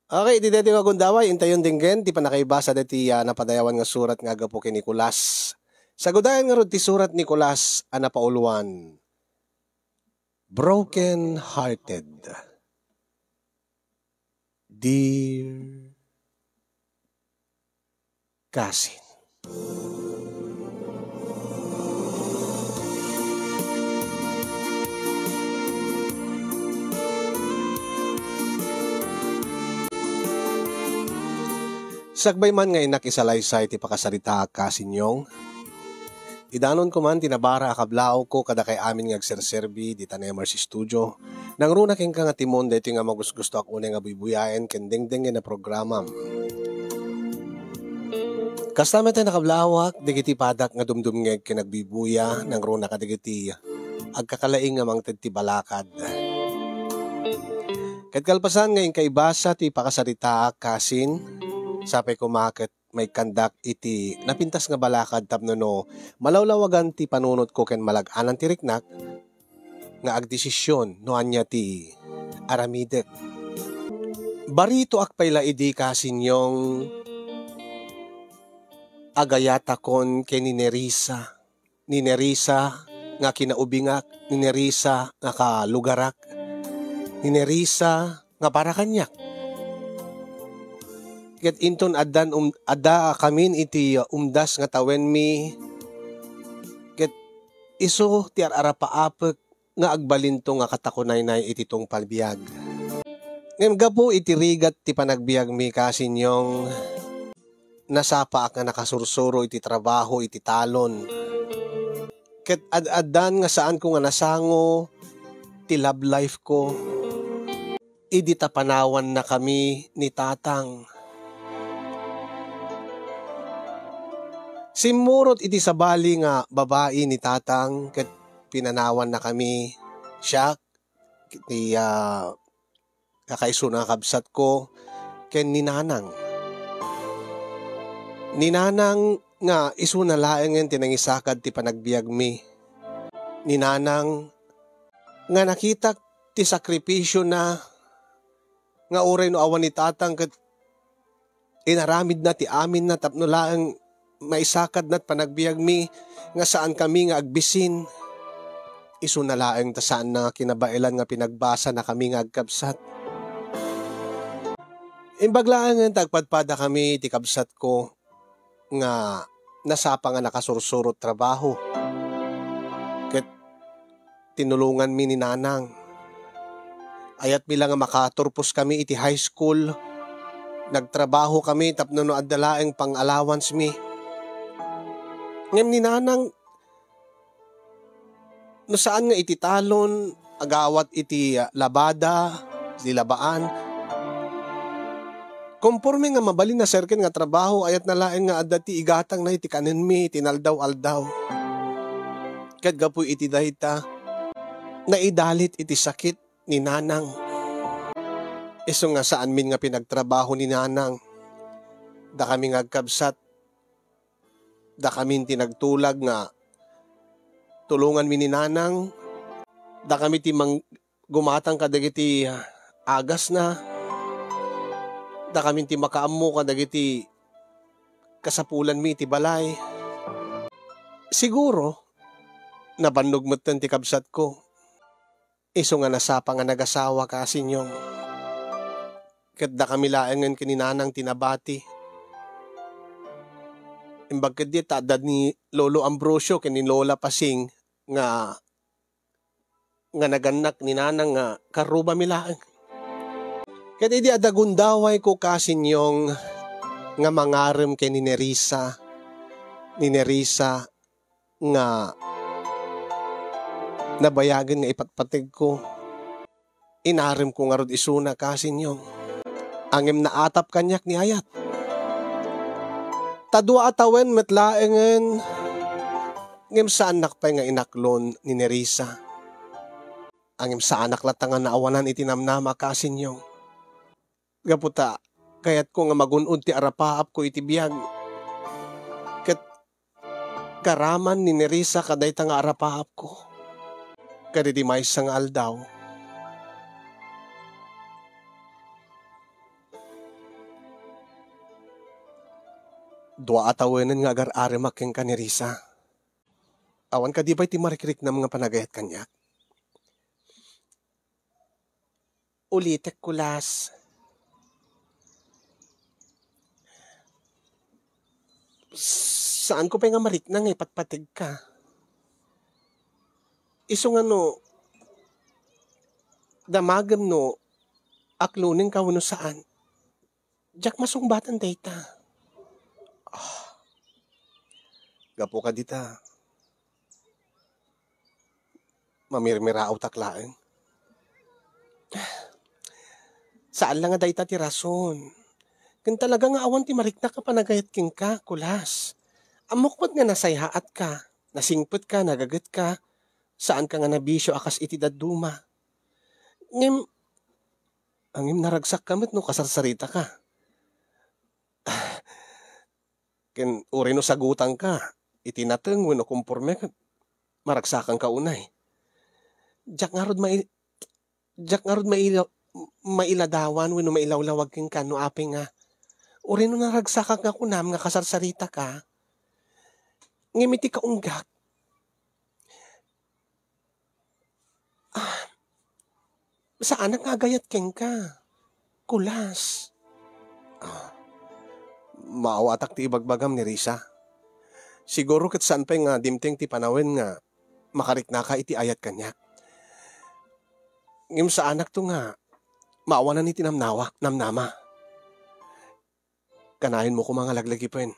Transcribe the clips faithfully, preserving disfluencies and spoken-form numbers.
Okay, iti daytoy nga gundaway, intayon denggen ti pannakaibasa daytoy, ah, napadayawan nga surat nga aggapu ken Nicolas. Sagudayan ngarud ti surat Nicolas a napauluan. Broken Hearted. Dear Kasin. Sakbay man nga innak isalaysay ti pakasaritaak, Kasin Yong, idanonko man ti nabara a kablaawko kadakay amin nga agserserbi dita Nemers Studio. Nangruna kenka nga timon daytoy nga magusgustoak unay nga buybuyaen ken dengdenggen a programam. Kasta met a nakablaawak dagiti padak nga dumdumngeg ken agbuybuya, nangruna kadagiti agkakalaing nga mangted ti balakad. Ket kalpasan nga inka ibasa ti pakasaritaak, Kasin, sapay koma ket maikkandak iti napintas nga balakad tapno no malawlawagan ti panunotko ken malag-anan ti riknak nga agdesision no ania ti aramidek. Baritoak pay la idi, Kasin Yong, agayatakon ken ni Nerissa. Ni Nerissa nga kinaubingak, ni Nerissa nga kalugarak, ni Nerissa nga para kaniak. Ket inton addan um-, adda kamin iti, uh, umdas nga tawenmi, ket isu ti ar-arapaapek nga agbalinto nga katakunaynay iti tungpal biag. Ngem gapu iti rigat ti panagbiagmi, Kasin Yong, nasapaak nga nakasursuro iti trabaho iti talon. Ket ad-addan nga saanko nga nasango ti love life ko idi ta panawannakami ni Tatang. Simmurot iti sabali nga babai ni Tatang ket pinanawannakami, siak, ti, ah, kakaisuna a kabsatko, ken ni Nanang. Ni Nanang nga isuna laengen ti nangisakad ti panagbiagmi. Ni Nanang nga nakitak ti sakripisiona nga uray no awan ni Tatang ket inaramidna ti aminna tapno laeng maisakadna ti panagbiagmi nga saankami nga agbisin. Isuna laeng ta saanna nga kinabaelan nga pinagbasanakami nga agkabsat. Imbag laengen ta agpadpadakami ti kabsatko nga nasapa nga nakasursurot trabaho. Ket tinulonganmi ni Nanang. Ayatmi la nga makaturposkami iti high school. Nagtrabahokami tapno no adda laeng pang-allowance-mi. Ngem ni Nanang, no saan nga iti talon, agawat iti, ah, labada, iti labaan. Komporme nga mabalin a serken nga trabaho, ayatna laeng nga adda ti igatangna iti kanenmi iti inaldaw-aldaw. Ket gapu iti dayta, naidalit iti sakit ni Nanang. Isu nga saanmin nga pinagtrabaho ni Nanang. Dakami nga agkabsat, dakamin ti nagtulag nga tulonganmi ni Nanang. Dakami ti mang-, gumatang kadagiti agasna. Dakamin ti makaammo kadagiti kasapulanmi iti balay. Siguro, nabannog metten ti kabsatko. Isu nga nasapa nga nagasawa, Kasin Yong. Ket dakami laengen ken ni Nanang ti nabati. Imbag ketdi ta adda ni Lolo Ambrosio ken ni Lola Pasing nga, nga nagannak ni Nanang nga karrubami laeng. Ket idi adda gundawayko, Kasin Yong, nga mangarem ken ni Nerissa, ni Nerissa, nga nabayagen nga ipatpategko. Inaremko ngarud isuna, Kasin Yong. Ngem naatap kaniak ni ayat. Ta dua a tawen met laengen, ngem saannak pay nga inaklon ni Nerissa. Ngem saanak latta nga naawanan iti namnama, Kasin Yong. Gapu ta kayatko nga magun-od ti arapaapko iti biag. Ket karaman ni Nerissa kadayta nga arapaapko. Kadidi maysa nga aldaw, Dua a tawenen nga agar-aremak kenka, Nerissa. Awan kadi pay ti marikriknam nga panagayat kaniak? Ulitek, Kulas. Saanko pay nga marikna nga ipatpategka. Isu nga no damagem no aklonenka wenno saan, diak masungbatan dayta. Ah. Gapu kadita, mamirmiraawtak laeng. Saan la nga dayta ti rason. Ken talaga nga awan ti mariknak a panagayat kenka, Kulas. Ammok met nga nasayaatka, nasingpetka, nagagetka, saanka nga nabisio a kas iti dadduma. Ngem, ngem naragsakka met no kasarsaritaka. Ken uray no sagutanka iti nateng wenno komporme, ket maragsakanka unay. Diak ngarud mai-, diak ngarud maila-, mailadawan wenno mailawlawag kenka no apay nga uray no naragsakan nga kunam nga kasarsaritaka, ngem iti kaunggak, ah, saanak nga agayat kenka, Kulas. Ah, maawatak ti ibagbagam, Nerissa. Siguro ket saan pay nga dimteng ti panawen nga makariknaka iti ayat kaniak. Ngem saanakto nga maawanan iti namnawa, namnama. Kanayonmo koma nga laglagipen.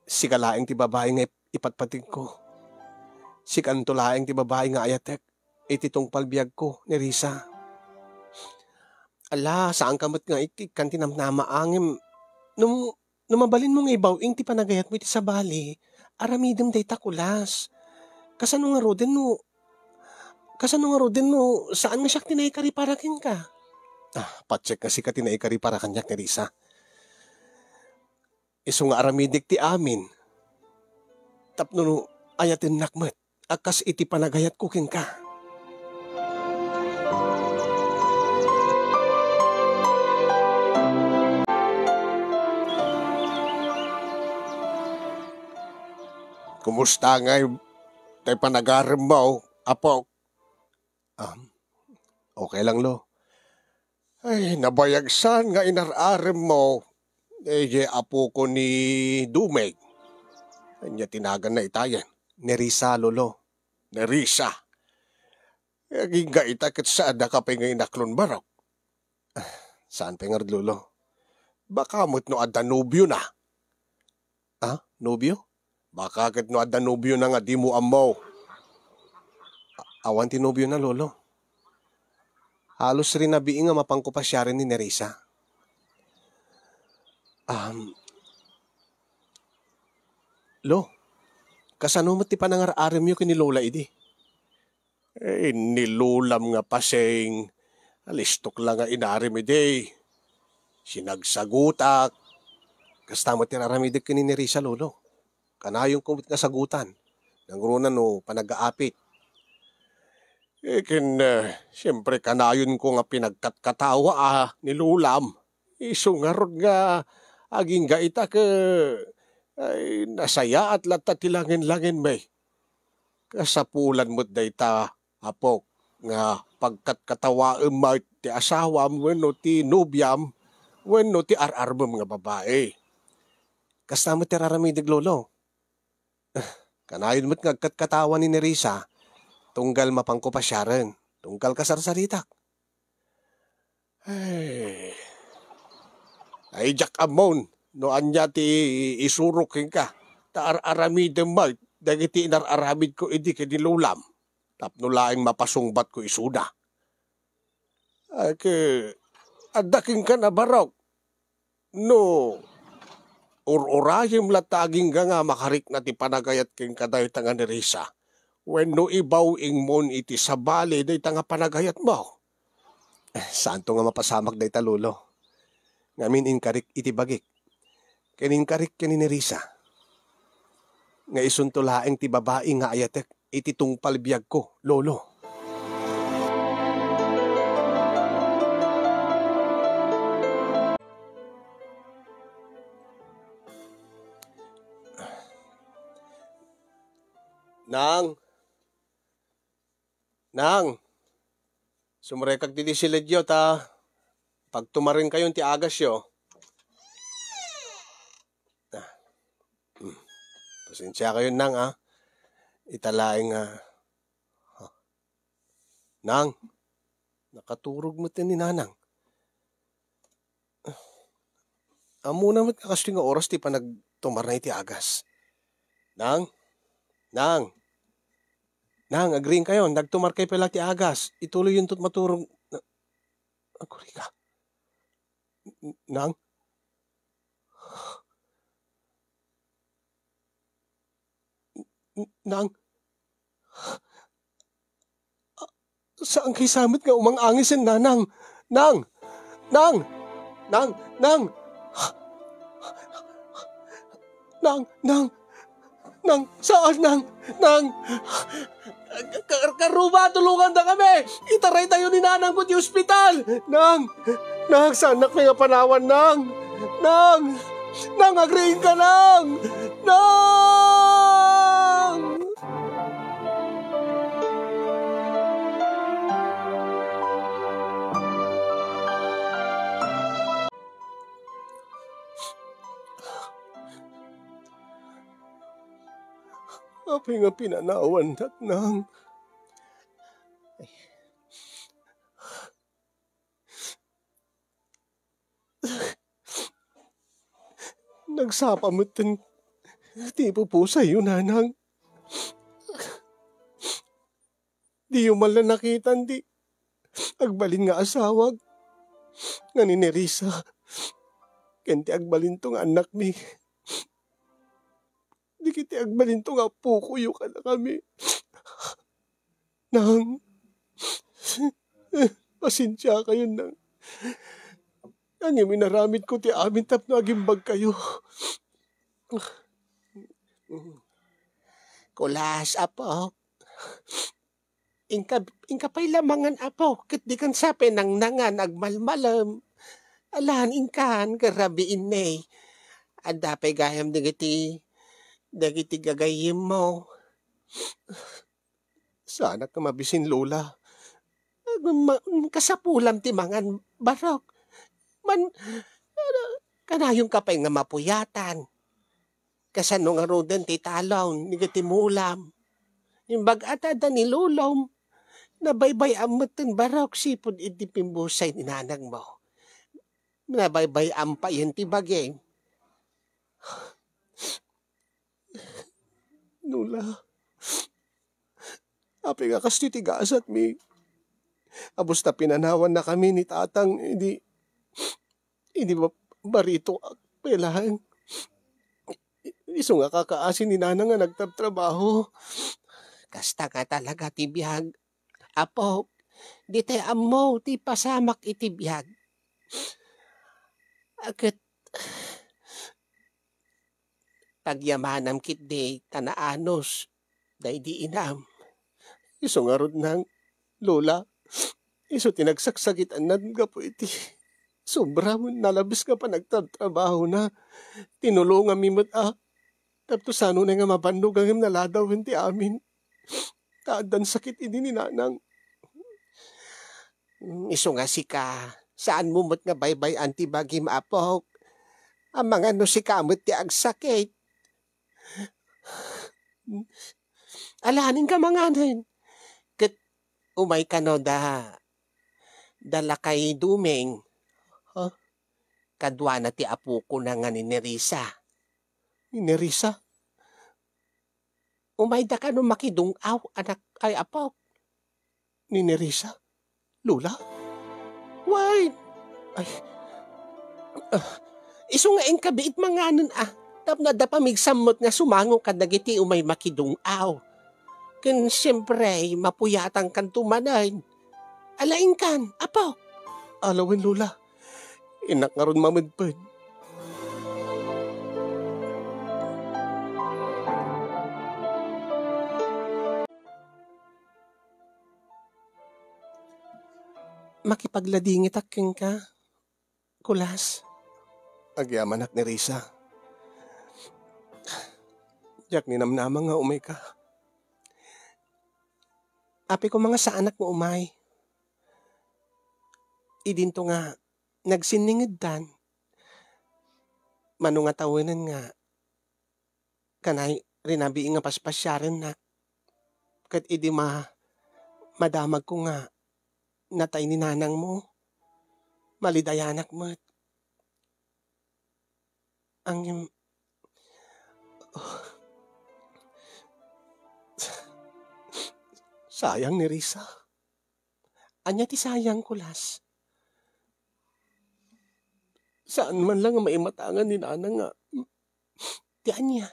Sika laeng ti babai nga ip-, ipatpategko. Sikanto laeng ti babai nga ayatek iti tungpal biagko, Nerissa. Ala, saanka met nga ik-, ikkan ti namnama, ngem no, no mabalinmo nga ibaw-ing ti panagayatmo iti sabali, aramidem dayta, Kulas. Kasano ngaruden no, kasano ngaruden no saan nga siak ti naikaripara kenka? Ah, patiek nga sika ti naikaripara kaniak, Nerissa. Isu nga aramidek ti amin tapno no ayatennak met a kas iti panagayatko kenka. Kumusta ngay tay panagaremmo, apo? Um, okay lang, Lo. Ay, nabayag saan nga inar-arem mo, eh, di apoko ni Dumeg. Ania ti naganna itayen? Nerissa, Lolo. Nerissa. Eh, agingga ita ket saanda ka pay nga inaklon, Barok. Ah, saan pay ngarud, Lolo? Baka met no adda nobio na. Ah, nobio? Baka ket no adda nobio na nga dimo ammo. A-, awan ti nobio na, Lolo. Halos rinabii nga mapangko pasiaren ni Nerissa. Um, Lo, kasano met ti panangar-aremyo ken ni Lola idi? Eh, ni Lolam nga pasing, alistok la nga inarem idi. Sinagsagotak. Kasta met ti aramidek ken ni Nerissa, Lolo. Kanayonko met nga sagutan. Nangruna no panagaapit. Eh, ken, eh, siempre, kanayonko nga pinagkatkatawa a ni Lolam. Isu ngarud nga agingga ita ket, ay, nasayaat latta ti langen-langen, bay. Kasapulan met dayta, apok, nga pagkatkatawaem met ti asawam wenno ti nobiam wenno ti ar-armem nga babai. Kasta met ti raramidek, Lolo. Kanayon met nga agkatkatawa ni Nerissa, tunggal mapangko pasiaren, tunggal kasarsaritak. Ay. Ay, diak ammon no ania ti isurok kenka, ta ar-aramidem met dagiti inar-aramidko idi ken ni Lolam, tapno laeng mapasungbatko isuna. Ay, ke, adda kenka nabarok. No, ur-urayem latta agingga nga makarikna ti panagayat kenka dayta nga Nerissa, wenno ibaw-ingmon iti sabali dayta nga panagayatmo. Eh, saanto nga mapasamak dayta, Lolo. Ngamin inkarik iti bagik. Ken inkarik ken ni Nerissa. Nga isunto laeng ti babai nga ayatek iti tungpal biagko, Lolo. Nang! Nang! Sumrekak didi siledyo ta pagtumarenkayon ti agasyo. Ah. Hmm. Pasensiakayon, Nang, ah. Ita laeng, ah. Ha. Nang! Nakaturog met ni Nanang. Ammona met nga kastoy nga oras ti panagtumarna iti agas. Nang! Nang! Nang, agriingkayon, nagtumarkay pay la ti agas. Ituloyyon to't maturog. Na-, agurika. N-, Nang? N-, Nang? Saan kay sa met nga umang-angisen, Nanang? Nang! Nang! Nang! Nang! Nang! Nang! Nang! Saan, Nang! Nang! Ka-, ka-, Karuma, tulongandakami! Itaraytayo ni Nanangko ti ospital! Nang! Nang! Saannak pay nga panawan, Nang! Nang! Nang, agriingka, Nang! Nang! Apay nga pinanawannak, Nang? Nagsapa metten ti ipupusayyo, Nanang. Diyo man la nakitan ti agbalin nga asawak nga ni Nerissa ken ti agbalinto nga annakmi. Dagiti agbalinto nga appokoyo kadakami. Nang, pasensiakayon, Nang. Ngem inaramidko ti amin tapno agimbagkayo. Kulas, Apo. Inka, inka pay la mangan, Apo, ket dikan sa pinangnangan agmalmalem. Alan, inkan, ket rabii, innay. Adda pay gayam dagiti, dagiti gagayyemmo. Saanak nga mabisin, Lola. Ma-, kasapulam ti mangan, Barok. Man, kanayonka pay nga mapuyatan. Kasano ngaruden ti talon, dagiti mulam? Imbag-at adda ni Lolom. Nabaybay-am metten, Barok, sipud idi pimbusay ni nanangmo. Nabaybay-am payen ti bagim. Lola, apay nga kastoy ti gasatmi? Abus ta pinanawannakami ni Tatang, idi, idi ba-, baritoak pay laeng. I-, isu nga kakaasi ni Nanang nga nagtrabtrabaho. Kasta nga talaga ti biag, Apo. Ditay ammo ti pasamak iti biag. Ket pagyamanam ketdi ta naanus daydi inam. Isu ngarud, Nang, Lola, isu ti nagsagsagitanna gapu iti sobra wen nalabes nga panagtrabtrabahona. Tinulonganmi met a tapno sanonay nga mabannog ngem naladawen ti amin. Ta addan sakit idi ni Nanang. Mm, isu nga sika, saanmo met nga baybay-an ti bagim, Apok. Amangan no sika met ti agsakit. Alaen ka manganen. Ket umay kano da, da lakay Dumeng. Ha? Kaduana ti apokona nga ni Nerissa. Ni Nerissa? Umayda kano makidung-aw, anak, ay, Apok. Ni Nerissa? Lola? Why? Ay. Ah, isu nga inka biit manganen, ah. Tapno adda pamigsamot nga sumango kadagiti umay makidung-aw. Ken siempre, mapuyatankanto manen. Alaenkan, Apo. Alawen, Lola. Innak ngarud mamedped. Makipagladingitak kenka, Kulas. Agyamanak, Nerissa. Diak ninamnama nga umayka. Apay koma nga saanak nga umay. Idinto nga nagsinningeddan, mano nga tawenen nga kanay rinabii nga paspasiarennak. Ket idi ma-, madamagko nga natay ni nanangmo, malidayanak met. Ngem, sayang ni Risa. Ania ti sayang, Kulas? Saan man lang nga maimatangan ni Nanang nga, ti ania?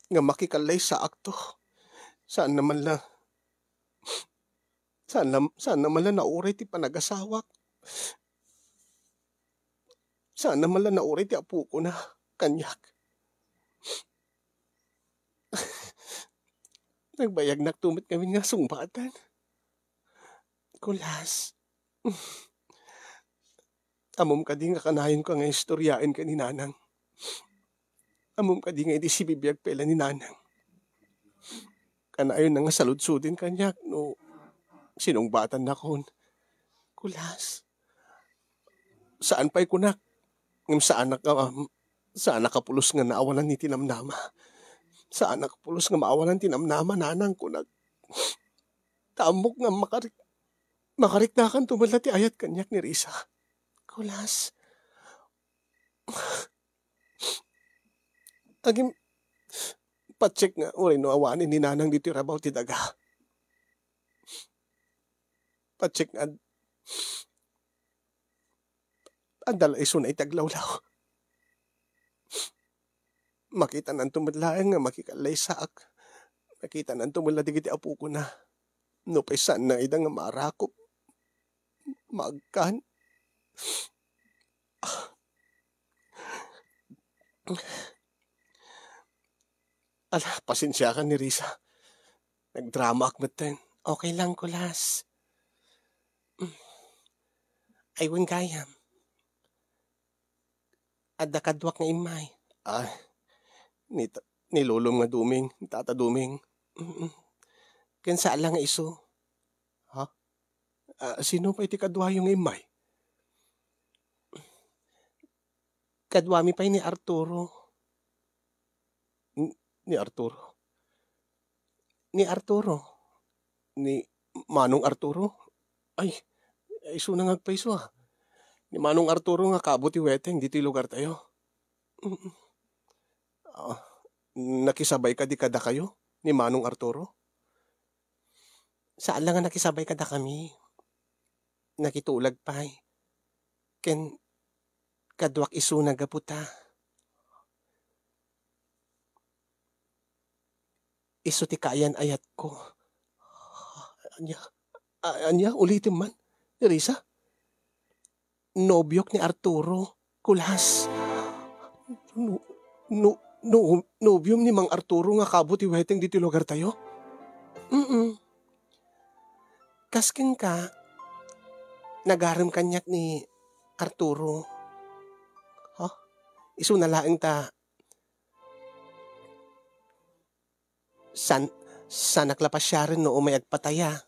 Nga makikallaysaakto. Saan na man lang, saan na, saan na man lang nauray ti panagasawak. Saan na man lang nauray ti apokona kaniak. Nagbayagnak to met ngamin nga sungbaten. Kulas. Ammom kadi nga kanayon ka nga istoryaen ken ni Nanang? Ammom kadi nga idi sibibiag pay la ni Nanang, kanayon na nga saludsoden kaniak no sinungbatannakon? Kulas. Saan pay kunak? Ngem saanak a, saanak a pulos nga naawanan iti namnama. Saanak a pulos nga maawanan ti namnama, Nanang, kunak. Ta ammok nga makarik-, makariknakanto met la ti ayat kaniak ni Risa. Kulas. Agim-, patsek nga uray no awanen ni Nanang ditoy rabaw ti daga. Patsek nga ad-, adda la isuna iti aglawlaw. Makitananto met laeng nga makikallaysaak. Makitananto met la dagiti apokona. Nupay saanna ida nga maarakop, maagkan. Ala, pasensiakan ni Risa. Nagdramaak metten. Okay lang, Kulas. Ay, wen gayam. Adda kaduak nga immay. Ay, ni, ni lolom nga Duming, ni tata Duming. Mm-mm. Ken saan la nga isu. Ha? Ah, sino pay ti kaduayo nga immay? Kaduami pay ni Arturo. N-, ni Arturo? Ni Arturo? Ni Manong Arturo? Ay, isuna nga agpayso, ah. Ni Manong Arturo nga kabo ti weteng ditoy lugartayo. Mm. Ah, nakisabay kadi kadakayo ni Manong Arturo? Saan la nga nakisabay kadakami. Nakitulag pay. Ken kaduak isuna gapu ta isu ti kaayan-ayatko. Ania? A-, ania? Ulitem man, Teresa? Nobiok ni Arturo, Kulas. No, no, no, nobiom ni Mang Arturo nga kabo ti weteng ditoy lugartayo? Mm. Kas kenka, nagarem kaniak ni Arturo. Ha? Isuna laeng ta san-, saanak la pasiaren no umay agpataya.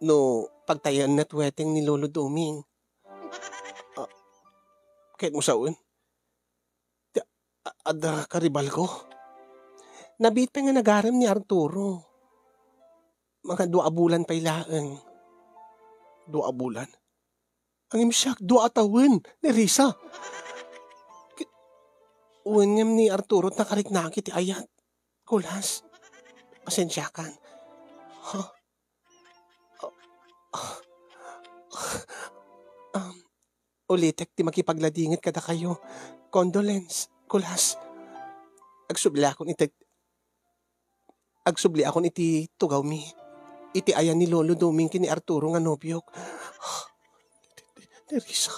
No pagtayaenna ti weteng ni Lolo Doming. Ah, kayatmo sawen? Ti a-, adda karibalko? Nabiit pay nga nagarem ni Arturo. Mga dua a bulan pay laeng. Dua a bulan? Ngem siak, dua a tawen, ni Risa. Ki-, wen ngem ni Arturo ti nakariknaan iti ayat. Kulas. Pasensiakan. Ha? Um, ulitek ti makipagladingit kadakayo. Condolence, Kulas. Agsubliakon iti, agsubliakon iti tugawmi. Iti ayan ni Lolo Doming ken ni Arturo nga nobiok. Teresa.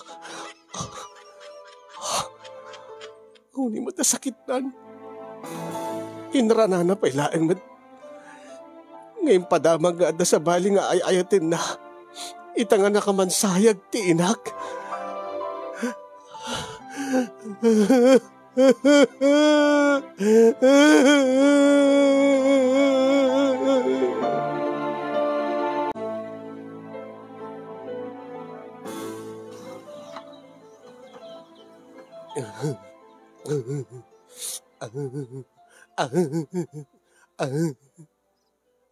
Awan met a sakitnan. Inranana pay laeng met nga impadamag nga adda sabali nga ay-ayatenna ita nga nakamansayag ti inak.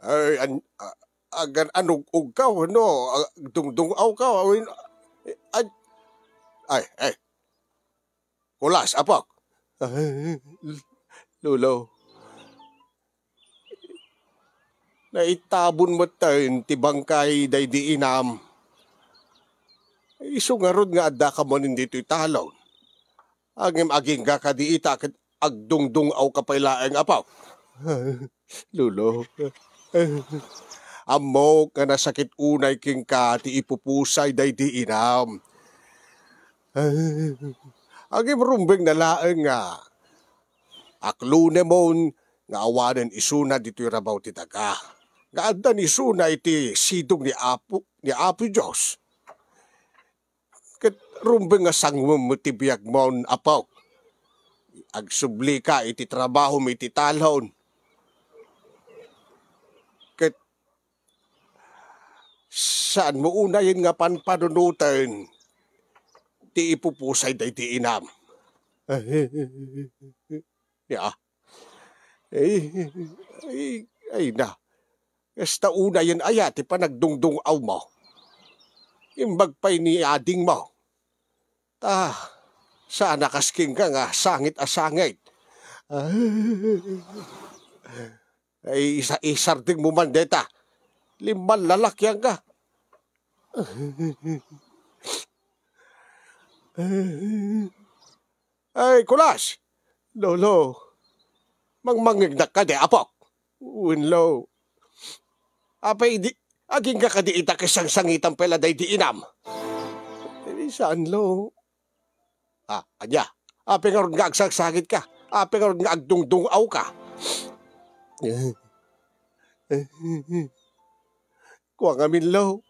Ay, an-, a-, agan-, anug-ugkaw, no? A-, dungdung-awkaw, awen, ay, ay, ay. Kulas, apok. Lolo. Naitabon metten ti bangkay daydi inam. Isu ngarud nga addaka manen ditoy talon. Ngem agingga kadi ita ket agdungdung-awka pay laeng, apo. Lolo, ammok nga nasakit unay kenka ti ipupusay daydi inam. Ngem rumbengna laeng nga aklonemon nga awanen isuna ditoy rabaw ti daga, nga addan isuna iti sidong ni Apo, ni Apo Dios. Ket rumbeng nga sangwem ti biagmon, apok. Agsublika iti trabahom iti talon. Ket saanmo unayen nga panpanunoten ti ipupusay daydi inam. Ya. Ay, ay, ay na. Kasta unayen aya ti panagdungdung-awmo. Imbag pay ni adingmo. Ta, saan a kas kenka nga sangit a sangit. Ay, isa-, isardengmo man deta. Limman lalakianka. Ay, kulas! Lolo, mangmangngegnak kadi, apok? Wen, lo. Apay di, agingga kadi ita ket sangsangitam pay la daydi inam? Eh, saan, lo? Ah, ania? Apay ngarud nga agsangsangitka? Apay ngarud nga agdungdung-awka? Kua ngamin, lo.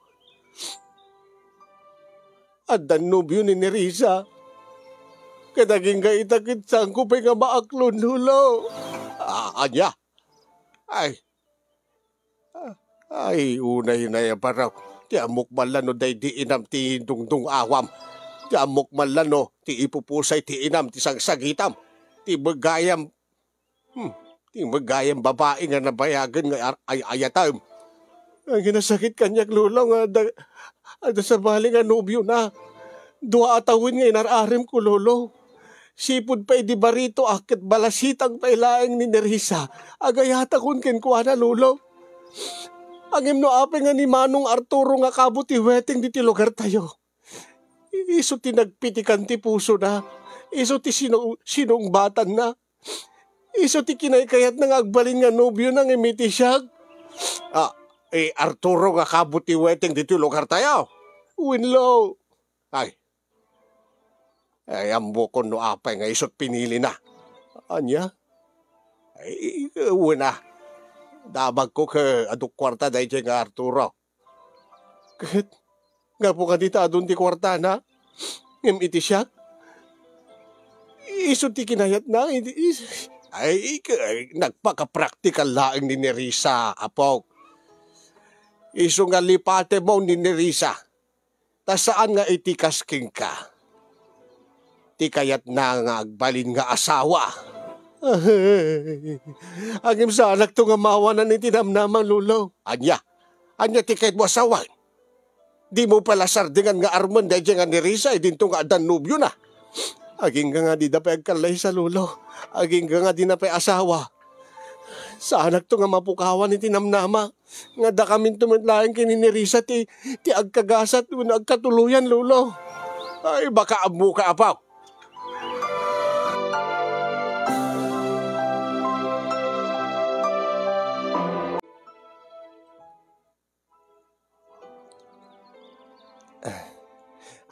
Addan nobio ni Nerissa. Ket agingga ita ket saanko pay nga maaklon, lolo. Ah, ania? Ay. Ah, ay, unay na ya, barok. Ti ammok man la no daydi inam ti dungdung-awam. Ti ammok man la no ti ipupusay ti inam ti sangsangitam. Ti bagayam Hmm, ti megayan babai nga nabayagen nga ar-, ay-ayatem. Ay, kinasakit kaniak, Lolo, nga adda, adda sabali nga nobiona. Dua a tawen nga inar-arimko, Lolo. Sipud pay idi barito a ket balasitang pay laeng ni Nerissa, agayatakon kenkuana, Lolo. Ngem no apay nga ni Manong Arturo nga kabo ti weteng ditoy lugartayo. Isu ti nagpitikan ti pusona. Isu ti sinu-, sinungbatanna. Isu ti kinaykayatna nga agbalin nga nobiona ngem iti siak. Ah, eh, Arturo nga kabo ti weteng ditoy lugartayo. Wen, lo. Ay. Ay, ammokon no apay nga isut' pinilina. Ania? Ay, wen a. Damagko ket adu kuarta daydiay nga Arturo. Ket, gapu kadi ta adun ti kuartana, ngem iti siak, isu ti kinayatna, iti, is-, ay, ik-, ay, nagpakapraktikal laeng ni Nerissa, apok. Isu nga lipatemon ni Nerissa, ta saan nga iti kas kenka. Ti kayatna nga agbalin nga asawa. Ay, ngem saanakto nga mawanan iti namnama, Lolo. Ania? Ania ti kayatmo a sawen? Dimo pay la sardengan nga armen daydiay nga Nerissa idinto nga addan nobiona. Agingga nga dida pay agkallaysa, Lolo. Agingga nga dina pay asawa. Saanakto nga mapukawan iti namnama. Nga dakaminto met laeng ken ni Nerissa ti, ti agkagasat wenno agkatuloyan, Lolo. Ay, baka ammoka, apo. Ah,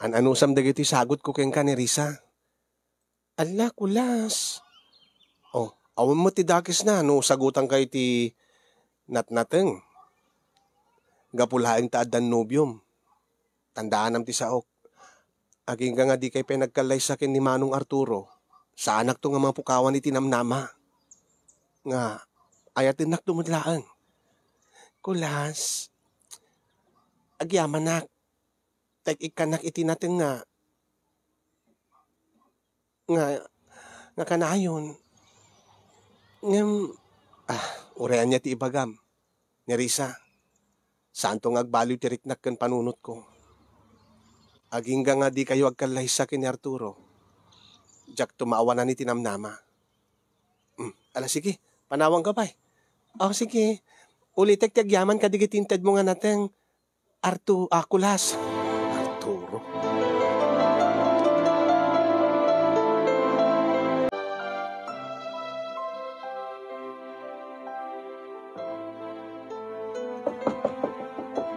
an-anusam dagiti sagutko kenka, Nerissa? Alla, kulas. Oh, awan met ti dakesna no sagutanka iti natnateng. Gapu laeng ta addan nobiom. Tandaanam ti saok. Agingga nga dikay pay nagkallaysa ken ni Manong Arturo, saanakto nga mapukawan iti namnama. Nga ayatennakto met laeng. Kulas, agyamanak, ta ikkannak iti nateng nga nga, nga kanayon. Ngem, ah, uray ania ti ibagam, Nerissa. Saanto nga agbaliw ti riknak ken panunotko. Agingga nga dikayo agkallaysa ken ni Arturo, diakto maawanan iti namnama. Hmm, ala, sige, panawanka pay. Oh, sige. Ulitek ti agyaman kadagiti intedmo nga nateng. Artu-, ah, Kulas. Arturo.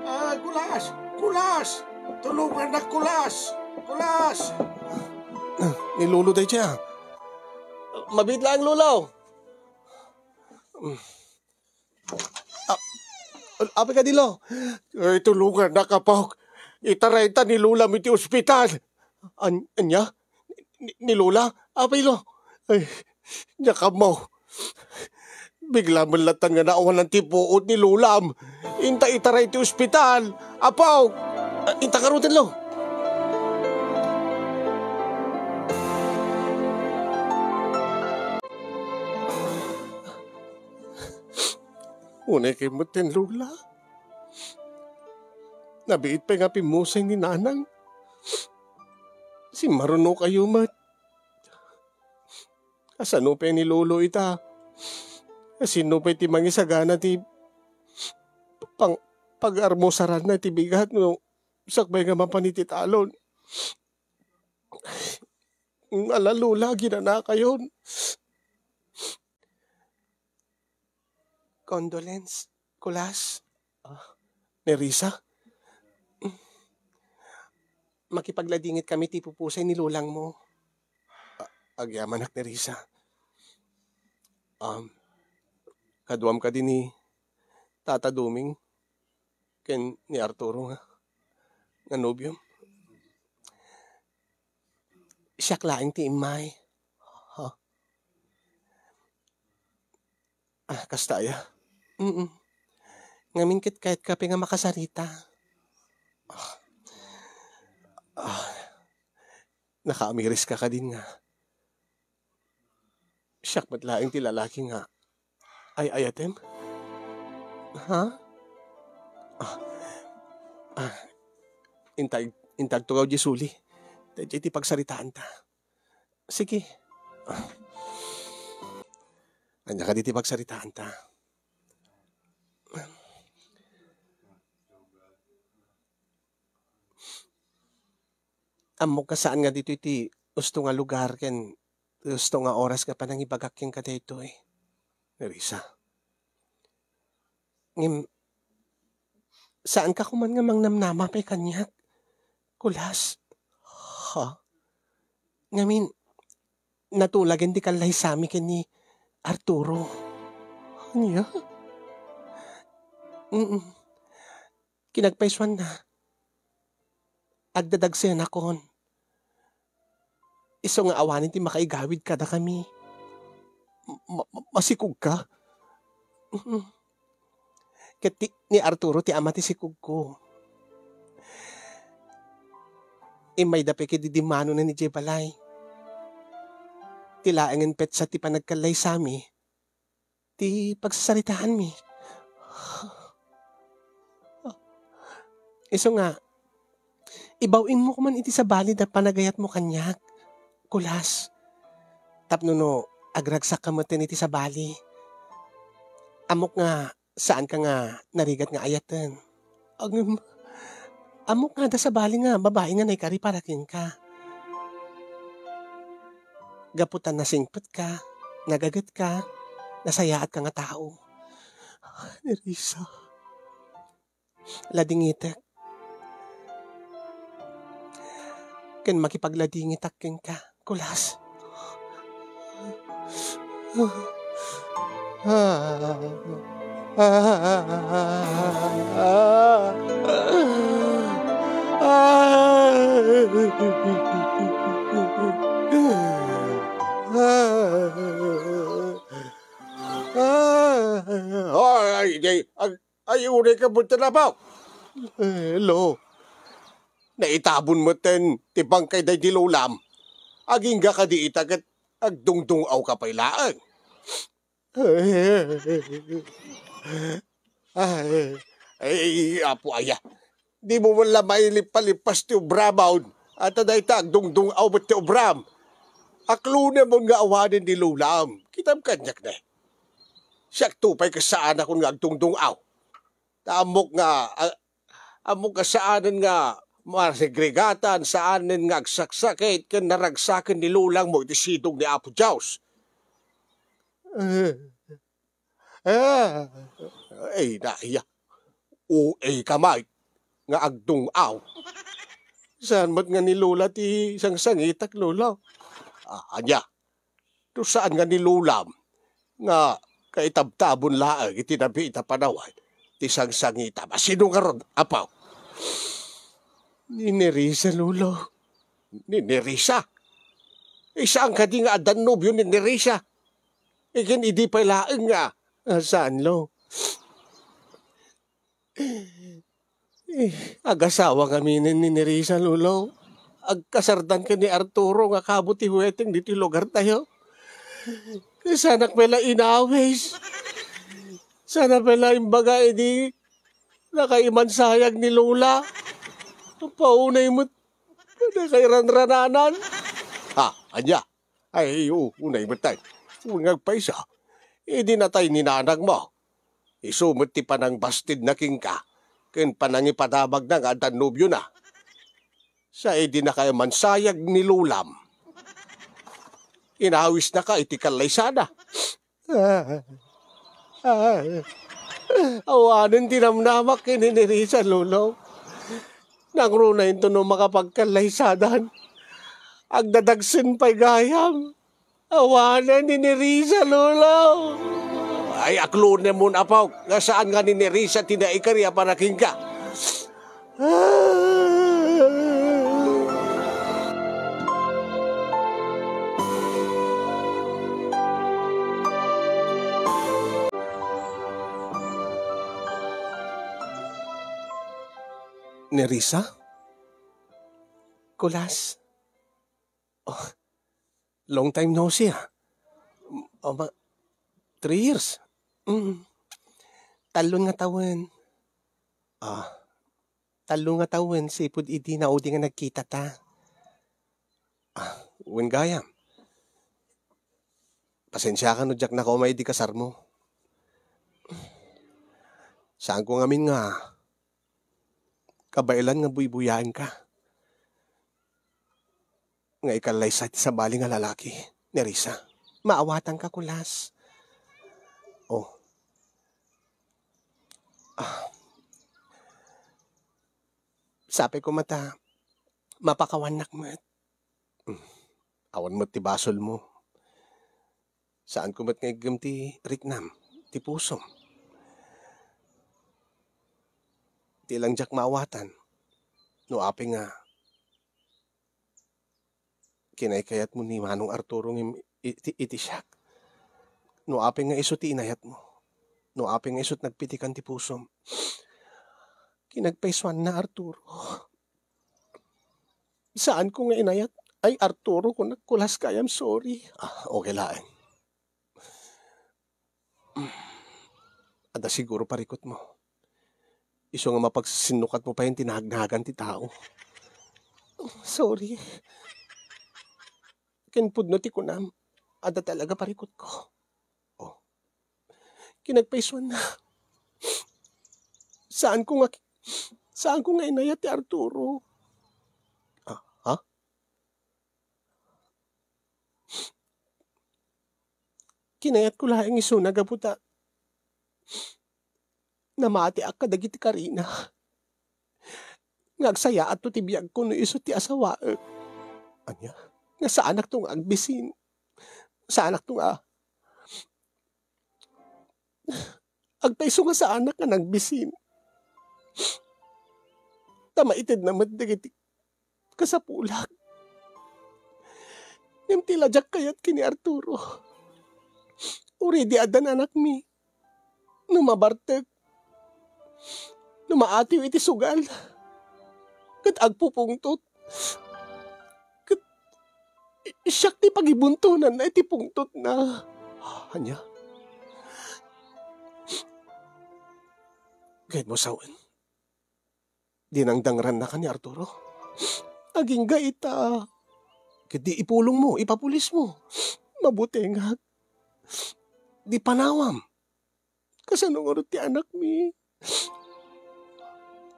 Ah, Kulas! Kulas! Tulongannak, Kulas! Kulas! Ni Lolo daydiay, ah. Mabiit laeng, Lolo. Ah, apay kadi, Lo? Ay, tulongannak, apok. Itarayta ni Lolam iti ospital. An-, ania? Ni, ni Lola? Apay, Lo? Ay, diak ammo. Bigla met latta nga naawanan ti puot ni Lolam. Inta itaray ti ospital. Apok! Ah, inta ngaruden, Lo. Unay kay met ten, Lola. Nabiit pay nga pimmusay ni Nanang. Simmarunokayo met. Kasano pay ni Lolo ita? Kasino pay ti mangisagana ti pang-, pag-armusaranna iti bigat no sakbay nga mapan iti talon? Ala, Lola, aginanakayon. Condolence, Kulas. Ah, Nerissa? Makipagladingit kami ti pupusay ni Lolangmo. A-, agyamanak, Nerissa. Um, kaduam kadi ni Tata Doming ken ni Arturo nga, nga nobiom? Siak laeng ti immay. Ha? Ah, kasta aya? Mm. Ngamin ket kayatka pay nga makasarita. Ah. Ah. Nakaamiriska kadin nga siak met laeng ti lalaki nga ay-ayatem? Ha? Ah. Ah. Intag-, intagtugaw di suli. Daydiay ti pagsaritaanta. Sige. Ah. Ania kadi ti pagsaritaanta? Ammok nga saan nga ditoy ti usto nga lugar ken usto nga oras nga panangibagak kenka daytoy, Nerissa. Ngem, saanka koman nga mangnamnama pay kaniak, Kulas? Ha? Ngamin, natulagen ti kallaysami ken ni Arturo. Ania? Mm. Kinagpaysuanna, agdadagsenakon. Isu nga awanen ti makaigawid kadakami. Ma-, ma-, masikogka? Mm. Ket ti, ni Arturo ti ama ti sikogko. Immayda pay ket idi manona idiay balay. Ti laengen petsa ti panagkallaysami ti pagsasaritaanmi. Isu nga, ibaw-immo koman iti sabali da panagayatmo kaniak, Kulas. Tapno no agragsakka metten iti sabali, ammok nga saanka nga narigat nga ayaten. Ngem, ammok nga adda sabali nga babai nga naikari para kenka. Gapu ta nasingpetka, nagagetka, nasayaatka nga tao. Nerissa, ladingitek. Ken makipagladingitak kenka, Kulas. Ay, ay, ay, ay, unay ka buta na ba? Eh, lo, naitabon metten ti bangkay daydi lolam. Agingga kadi ita ket agdungdung-awka pay laeng. Ay, ay, Apo aya, dimo man la mailipalipas ti obramon. Ata dayta agdungdung-aw met ti obram. Aklonemon nga awanen ni Lolam. Kitam kaniak ne. Siakto pay ket saanakon nga agdungdung-aw. Ta ammok nga, a-, ammok nga saanen nga masegregatan, saanen nga agsaksakit ken naragsaken ni Lolangmo iti sidong ni Apo Dios. Ay, daya. O A ka met nga agdung-aw. Saan met nga ni Lola ti sangsangitak, Lolo? Ah, ania? No saan nga ni Lolam nga kaitabtabon laeng iti nabiit a panawen ti sangsangitam. A, sino ngarud, Apo? Ni Nerissa, Lolo. Ni Nerissa? Eh, saan kadi nga addan nobio ni Nerissa? Iken idi pay laeng nga, ah, saan, Lo? Eh, agasawa ngaminen ni Nerissa, Lolo. Agkasardan ken ni Arturo nga kabo ti wedding ditoy lugartayo. Sanak pay la inawis. Sana pay la imbaga idi nakaimansayag ni Lola. Paunay met nakairanrananan. Ha, ania? Ay, u-, unay met tay. Wen nga agpayso. Idi natay ni nanangmo, isu met ti panangbastidna kenka ken panangipadamagna nga addan nobiona. Sa idi nakaimansayag ni Lolam, inawisnaka iti kallaysada. Ah, ah, awanen ti namnamak ken ni Nerissa, Lolo. Nangruna inton no makapagkallaysadan, agdadagsen pay gayam. Awanen ni Nerissa, Lolo. Ay, aklonemon, Apo, nga saan nga ni Nerissa ti naikari a para kenka. Ah. Nerissa? Kulas? Oh, long time no see, ah. Mm, oh, ma-, three years. Mm. Tallo nga tawen. Ah, tallo nga tawen, sipud idi naudi nga nagkitata. Ah, wen gayam. Pasensiakan no diak nakaumay idi kasarmo. Saanko ngamin nga kabaelan nga buybuyaenka. Nga ikallaysa ti sabali nga lalaki, Nerissa. Maawatanka, Kulas. Oh. Ah. Sapay koma ta mapakawannak met. Mm. Awan met ti basolmo. Saanko met nga iggem ti riknam, ti pusom. Di lang diak maawatan no apay nga kinaykayatmo ni Manong Arturo ngem iti, iti siak. No apay nga isu ti inayatmo. No apay nga isu ti nagpitikan ti pusom. Kinagpaysuanna, Arturo. Saanko nga inayat. Ay, Arturo, kunak, Kulas gayam, sorry. Ah, okay laeng. Adda siguro parikutmo. Isu nga mapagsinnukatmo pay ti nagnagan ti tao. Sorry. Ken pudno ti kunam, adda talaga parikutko. Oh. Kinagpaysuanna. Saanko nga, saanko nga inayat ti Arturo. Ah, ha? Kinayatko laeng isuna gapu ta namatiak kadagiti karina. Nga agsayaatto ti biagko no isu ti asawaek. Ania? Nga saanakto nga agbisin. Saanakto nga agpayso nga saanak nga nagbisin. Ta maitedna met dagiti kasapulak. Ngem ti la diak kayat ken ni Arturo. Uray di addan anakmi. No mabartek, no maatiw iti sugal, ket agpupungtot, ket siak ti pagibuntonanna iti pungtotna. Ania? Gayyem sawen, dinangdangrannaka ni Arturo. Agingga ita, ket di ipulongmo, ipapulismo. Mabutengak. Di panawam. Kasano ngarud ti anakmi?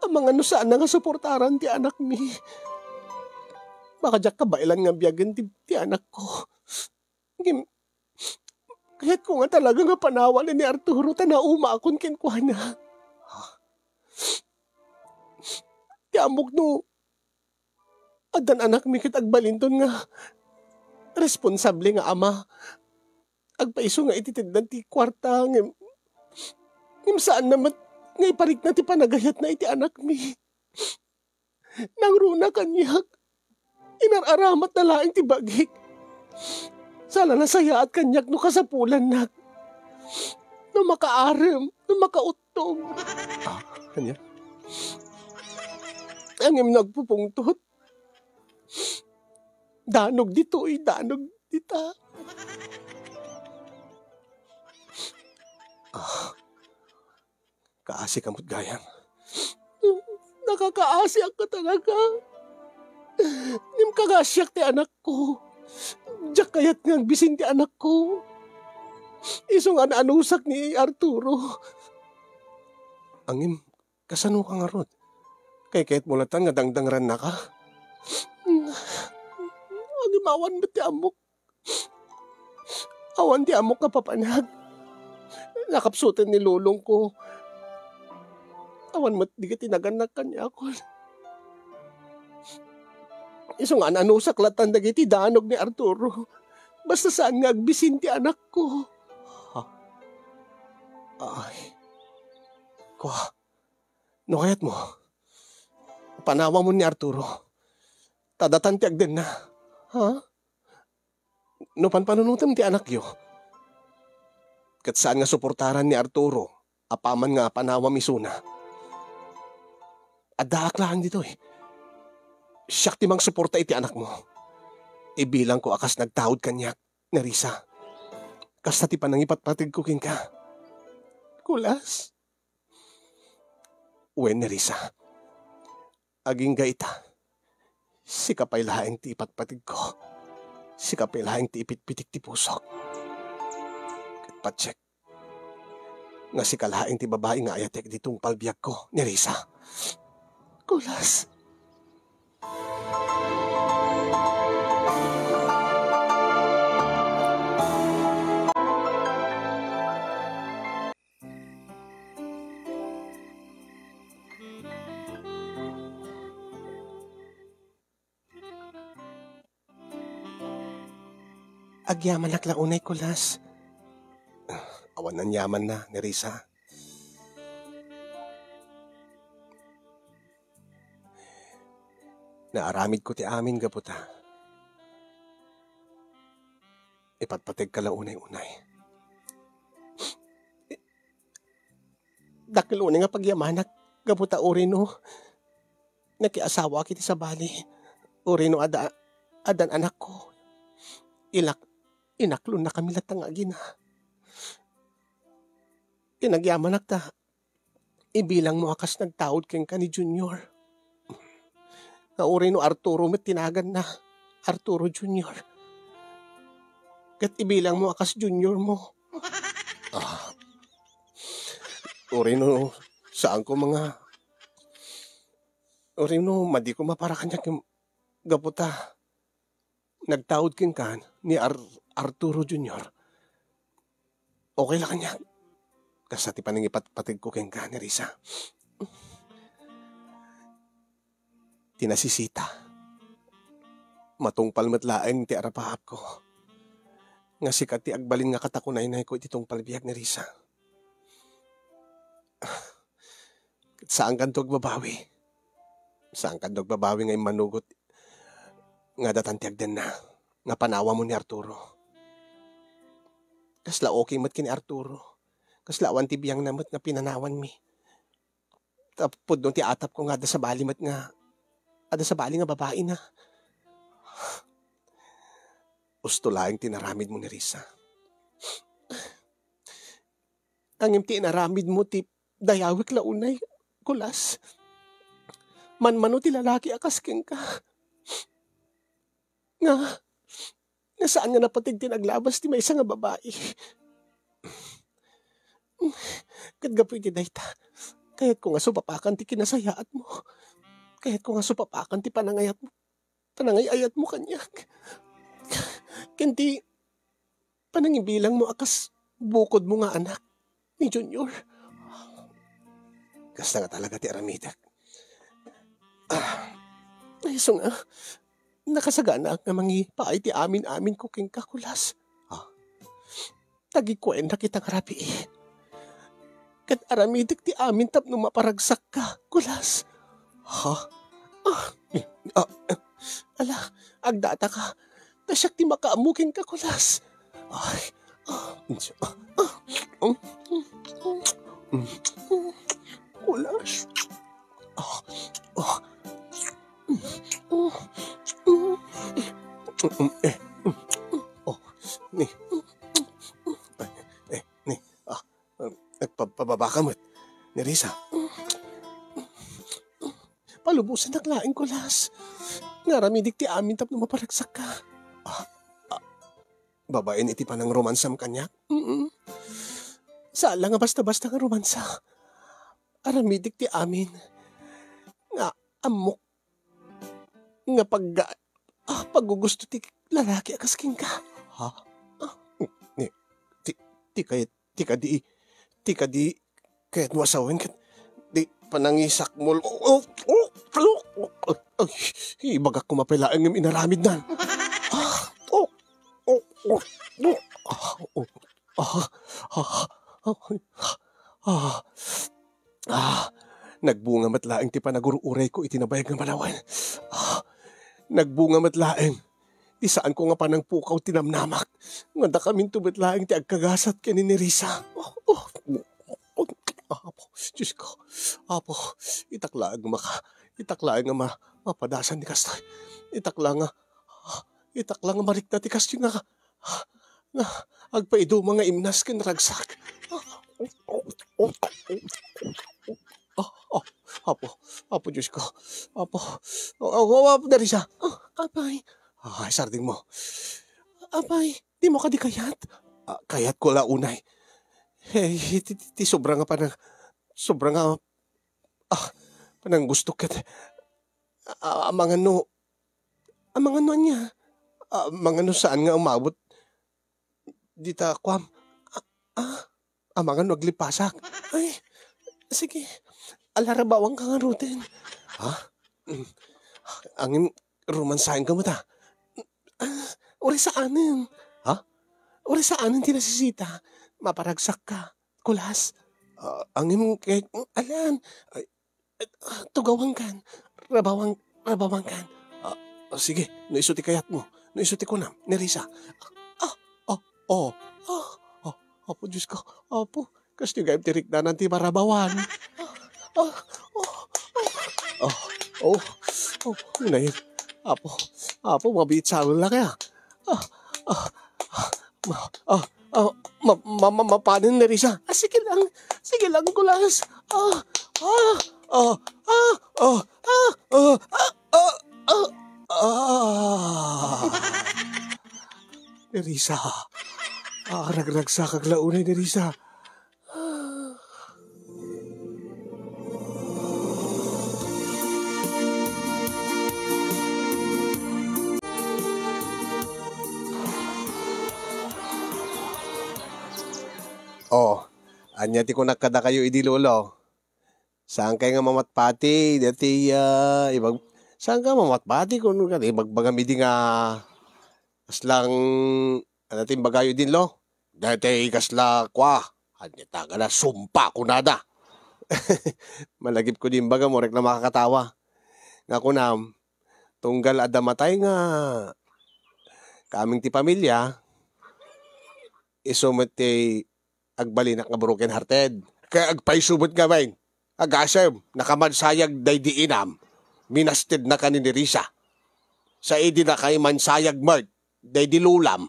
Amangan no saanna nga suportaran ti anakmi. Baka diak kabaelan nga biagen ti, ti anakko. Ngem, kayatko nga talaga nga panawan ni Arturo ta naumaakon kenkuana. Ti ammok no addan anakmi ket agbalinton nga responsable nga ama. Agpaiso nga ititeddan ti kuarta, ngem, ngem saanna met nga iparikna ti panagayatna iti anakmi. Nangruna kaniak. Inar-aramatna laeng ti bagik. Saan a nasayaat kaniak no kasapulannak. No makaarem, no makauttog. Ah, ania? Ngem nagpupungtot. Danog ditoy, danog dita. Ah, kaasi ka met gayam. Nakakaasiak ka talaga. Ngem kakaasiak ti anakko. Diak kayat nga agbisin ti anakko. Isu nga naanusak ni Arturo. Ngem, kasano ka ngarud? Kaykayatmo latta nga dangdangrannaka? Ngem awan met ti ammok. Awan ti ammok nga papanag. Nakapsuten ni lolongko. Awan met dagiti nagannak kaniakon. Isu nga naanusak latta dagiti danog ni Arturo. Basta saan nga agbisin ti anakko. Ha? Ay. Kua, no kayatmo, panawamon ni Arturo. Ta datan ti agdenna. Ha? No panpanunotem ti anakyo, ket saan nga suportaran ni Arturo apaman nga panawam isuna, addaak laeng ditoy. Siak ti mangsuporta iti anakmo. Ibilangko a kas nagtaud kaniak, Nerissa. Kasta ti panangipatpategko kenka. Kulas. Wen, Nerissa. Agingga ita, sika pay laeng ti ipatpategko. Sika pay laeng ti ipitpitik ti pusok. Ket patiek nga sika laeng ti babai nga ayatek iti tungpal biagko, Nerissa. Kulas. Agyamanak la unay, Kulas. Awan anyamanna, Nerissa. Naaramidko ti amin gapu ta ipatpategka la unay-unay. Dakkel unay nga pagyamanak gapu ta urino nakiasawaak iti sabali. Urino adda, addan anakko. Ilak-, inaklonnakami latta nga agina. Inagyamanak ta ibilangmo a kas nagtaud kenka ni Junior. Nga urino Arturo met ti naganna, Arturo Junior. Ket ibilangmo a kas juniormo. Ah. Urino, saanko manga, urino, madiko mapara kaniak gapu ta nagtaud kenka ni Ar-, Arturo Junior. Okay la kaniak. Kasta ti panangipatpategko kenka, Nerissa. Ti nasisita, matungpal met laeng ti arapaapko. Nga sika ti agbalin nga katakunaynayko iti tungpal biag, Nerissa. Ket saankanto agbabawi. Saankanto agbabawi nga immanugot nga adda ti agdenna nga panawamon ni Arturo. Kasla okay met ken ni Arturo. Kasla awan ti biangna met nga pinanawanmi. Ta pudno ti atapko nga adda sabali met nga, adda sabali nga babaina. Apsto laeng ti inaramidmo, Nerissa. Ngem ti inaramidmo ti dayawek la unay, Kulas. Manmano ti lalaki a kas kenka. Nga, nga saan nga napateg ti naglabas ti maysa nga babai. Ket gapu iti dayta, kayatko nga supapakan ti kinasayaatmo. Kayatko nga supapakan ti panangayatmo, panangay-ayatmo kaniak. Ken ti panangibilangmo a kas bukodmo nga anak ni Junior. Kasta nga talaga ti aramidek. Ah, isu nga, nakasaganaak nga mangipaay ti amin-aminko kenka, Kulas. Ah, tagikuennak ita nga rabii. Ket aramidek ti amin tapno maparagsakka, Kulas. Ha? Ah, ah, ala, agdataka. Ta siak ti makaammo kenka, Kulas. Ay, ah, ah, ah, mm, mm, mm, Kulas. Ah, ah, mm, mm, mm, eh, mm, mm, oh, ni, eh, ni, ah, nagpababa ka met, Nerissa. Palubosannak laeng, Kulas. Nga aramidik ti amin tapno maparagsakka. Ah, ah, babaen iti panangromansam kaniak? Mm. Saan la nga basta-basta nga romansa. Aramidik ti amin. Nga ammok nga pag-, ah, paggugusto ti lalaki a kas kenka. Ha? Ah, ni, ti, ti kay, ti kadi, ti kadi, kayatmo a sawen ket di panangisakmol. Oh, oh, oh, oh, oh, ay, ibagak koma pay laeng ngem inaramidnan. Ah, oh, oh, oh, oh, ah, oh, ah, ah, ah, ah, ah, nagbunga met laeng ti panagur-urayko iti nabayag nga malawen. Ah, nagbunga met laeng ti saanko nga panangpukaw ti namnamak. Nga dakaminto met laeng ti agkagasat ken ni Nerissa. Oh, oh, oh, Apo, Diyos ko, Apo, itak laeng nga maka-, itak laeng nga ma-, mapadasan ti kastoy. Itak la nga, itak la nga marikna ti kastoy nga, nga agpaiduma nga imnas ken ragsak. Ah, oh, Apo, Apo, Diyos ko, Apo, oh, oh, oh, Apo, Nerissa. Ah, apay. Ah, sardengmo. Apay, dimo kadi kayat? Ah, kayatko la unay. Hey, ti, ti, ti sobra nga panang-, sobra nga, ah, pananggustok ket, ah, amangan no, amangan no ania? Ah, amangan no saan nga umabot dita kuam. Ah, ah, amangan no aglipasak. Ay, sige. Ala, rabawangka ngaruden. Ha? Mm. Ngem, romansaenka met, ah. Ah, uray saanen. Ha? Uray saanen ti nasisita. Maparagsakka. Kulas. Ah, ngem ket, mm, alan. Ay, ah, tugawangkan. Rabawang-, rabawangkan. Ah, ah, sige, no isu ti kayatmo. No isu ti kunam, Nerissa. Ah, ah, oh, ah, ah, Apo Diyos ko, Apo, kastoy gayam ti riknanan ti marabawan. Ah, ah, oh, ah, oh, oh, oh, unay, Apo, Apo, mabiit sa amin lang kaya. Ah, ah, ah, ma-, ah, ah, ma-, ma-, ma-, mapanen, Nerissa. Ah, sige lang, sige lang, Kulas. Ah, ah, ah, ah, ah, ah, ah, ah, ah, ah, ah. Nerissa. Ah, ragragsakak la unay, Nerissa. Oh, ania ti kunak kadakayo idi, Lolo? Saankay nga mamatpati, dati, ah, ibag-, saanka mamatpati kun kadi ibagbagam idi nga kaslang, ano ti imbagayo idin, Lo? Daytoy kasla kua, ania ta gana sumpa kunada. Malagipko di imbaga, murek la makakatawa. Nga kunam, tunggal adda matay nga kameng ti pamilya, isu met ti agbalinak nga broken hearted. Kaya agpayso met ngamin, agasem, nakamansayag daydi inam, minastednaka ni Nerissa. Sa idi nakaimansayag met, daydi lulam,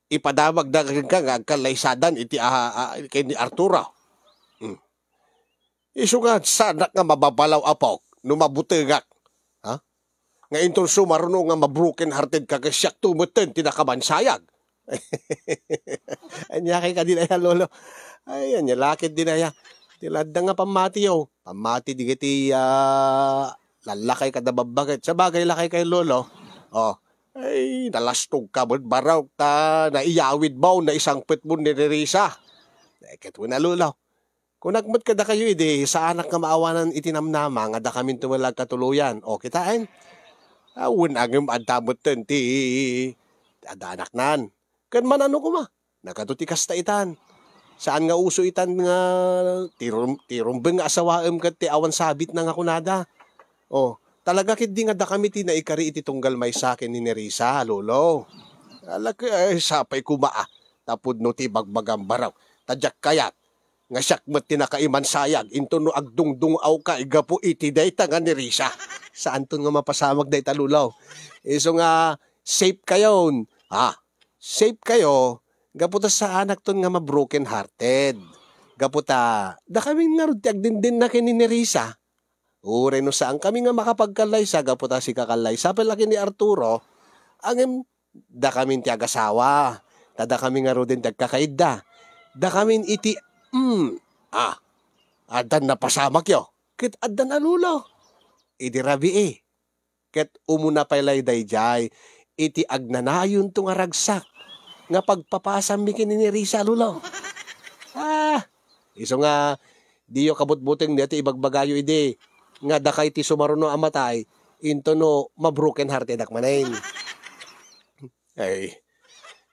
ipadamagda kenka nga agkallaysadan iti, ah, ah, ken ni Arturo. Hmm. Isu nga saanak nga mababalaw, apok, no mabutengak. Ha? Nga inton sumaruno nga ma-broken hearted ka, ket siakto metten ti nakamansayag. Ania kay kadi aya, Lolo? Ay, ania la ketdi aya? Ti ladda nga pammatiyo. Pammati dagiti, ah, lallakay kada babbaket. Sabagay, lakay kay, Lolo. Oh. Ay, nalastog ka met, Barok, ta naiyawid mo, naisangpet mo ni Nerissa. Eh, ket wen a, Lolo. Kunak met kadakayo idi, saanak nga maawanan iti namnama nga dakaminto met la agkatuloyan. O, kitaen? Awan ngem adda metten ti, ti adda anaknan. Ken manano koma? Nagadu ti kasta itan. Saan nga uso itan nga ti rum-, ti rumbeng nga asawaem ket ti awan sabitna nga kunada. O, talaga ketdi nga dakami ti naikari iti tunggal maysa ken ni Nerissa, Lolo. Ala, ket, ay, sapay koma, ah, ta pudno ti ibagbagam, Barok. Ta diak kayat nga siak met ti nakaimansayag inton no agdungdung-awka gapu iti dayta nga Nerissa. Saanton nga mapasamak dayta, Lolo. Isu nga safe kayon. Ah, safe kayo gapu ta saanakton nga ma-broken hearted. Gapu ta, dakamin ngarud ti agdindinna ken ni Nerissa. Uray no saankami nga makapagkallaysa gapu ta sika kallaysa pay la ken ni Arturo, ngem dakamin ti agasawa, ta dakami ngaruden ti agkakaidda. Dakamin iti, mm, ah, addan napasamakyo, ket addan a Lolo. Idi rabii, ket umuna pay la daydiay iti agnanayonto nga ragsak nga pagpapasammi ken ni Nerissa, Lolo. Ah, isu nga, diyo kabutbuteng daytoy ibagbagayo idi nga dakay ti sumaruno a matay, intono ma-broken heartedak manen. Ay,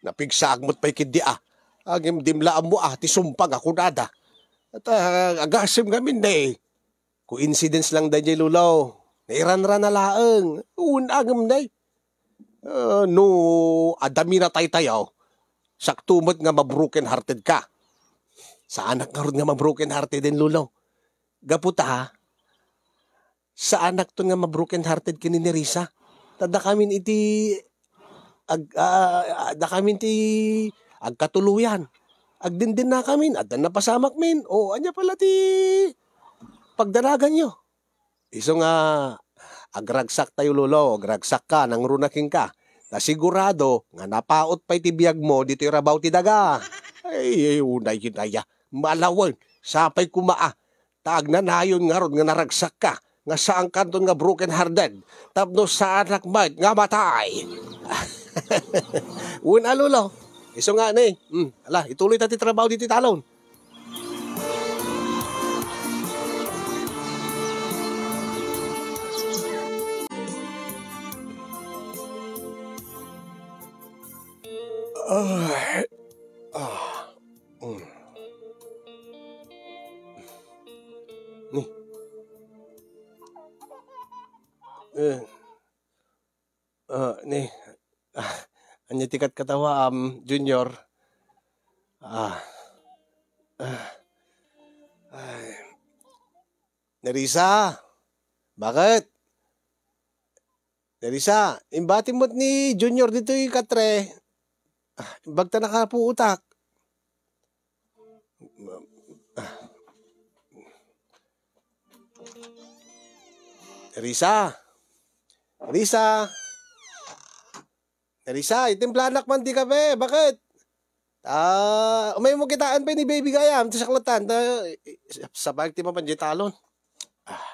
napigsaak met pay ketdi, ah. Ngem di la ammo, ah, ti sumpang a kunada. Ta, ah, agasem ngamin, eh. Coincidence lang daydiay, Lolo. Nairanrana laeng. Wen a ngem, nay. Ah, no adda minatay tayo, sakto met nga ma-broken hearted ka. Saanak ngarud nga ma-broken hearted, Lolo. Gapu ta, saanakton nga ma-broken hearted ken ni Nerissa. Ta dakamin iti ag-, ah, ah, dakamin ti agkatuloyan. Agdindinakamin, addan napasamakmin. O, ania pala ti pagdanaganyo? Isu nga, agragsak tayo, Lolo, agragsak ka, nangruna kenka. Ta sigurado nga napaut pay ti biagmo ditoy rabaw ti daga. Ay, ay, unay, unay, ah. Malawen, sapay koma, ah. Ta agnanayon ngarud nga naragsak ka, nga saankanton nga broken hearted, tapno saanak met nga matay. Wen a, Lolo. Isu nga ni, hmm, ala, ituloy ta ti trabaho ditoy talon. Ah, ah, mm. Ni. Eh, ah, ni. Ah, ania ti katkatawaam, Junior? Ah. Ah. Ay. Nerissa, bakit? Nerissa, imbatim met ni Junior ditoy katre. Ah, imbag ta nakapuotak. Ah. Nerissa. Nerissa. Nerissa, itimplanak man ti kape. Bakit? Ah, umay mo kitaan pay ni baby gayam, ti saklatan. Ta, eh, sabag ti mapan di talon. Ah.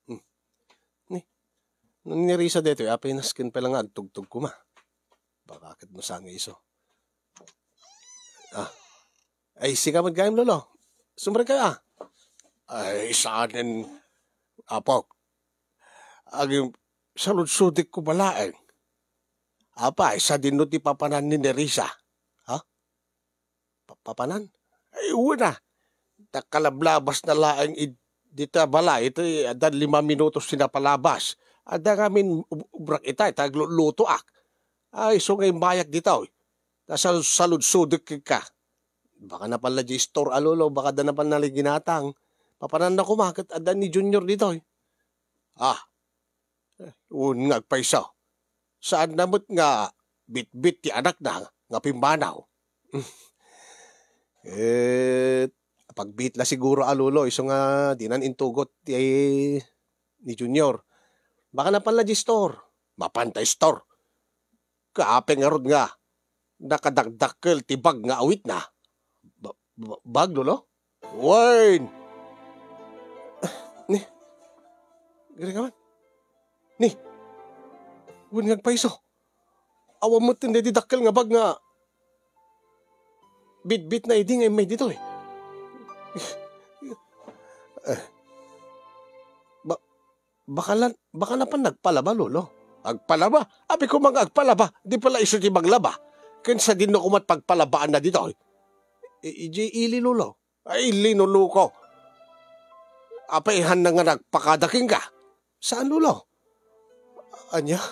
Hmm. Ni, ni Nerissa daytoy, apay nasken pay la nga agtugtog koma. Baka ket masangay isu. Ah. Ay, sika met gayam, Lolo. Sumrek kayo, ah. Ay, saanen, apok. Aging saludsodek ko balaeng. Apay, sadino ti papanan ni Nerissa? Ha? Pa-, papanan? Ay, wen a. Nakalablabas na laeng id-, dita balay, iti adda lima minutos ti napalabas. Adda ngamin ub-, ubrak ita, ita aglulutoak. Ay, isu nga immayak ditoy. Ta sal-, saludsodek kenka. Baka napal la di store a, Lolo, baka adda napal naliginatang. Papananna koma, ket adda ni Junior ditoy. Ah, wen nga agpayso. Saanna met nga bitbit ti anakna nga pimmanaw. Ket pagbiit la siguro a lolo, isu nga dinan intugot ti ni Junior. Baka napan la di store. Mapan ta store. Kaapay ngarud nga nakadakdakkel ti bag nga awitna. Ba-, ba-, bag, lolo? Wen! Ni, gari ka man. Ni, wen nga agpayso. Awan met ti dakkel nga bag nga bitbitna idi nga immay ditoy. Eh, ba-, baka lan-, baka napan nagpalaba, lolo. Agpalaba? Apay koma nga agpalaba, di pala isu ti maglaba. Ken sadino koma ti pagpalabaanna ditoy? I-, idiay ili, lolo. Ay, linuluko. Apay, hanna nga nagpakada kenka? Saan, lolo? Ania?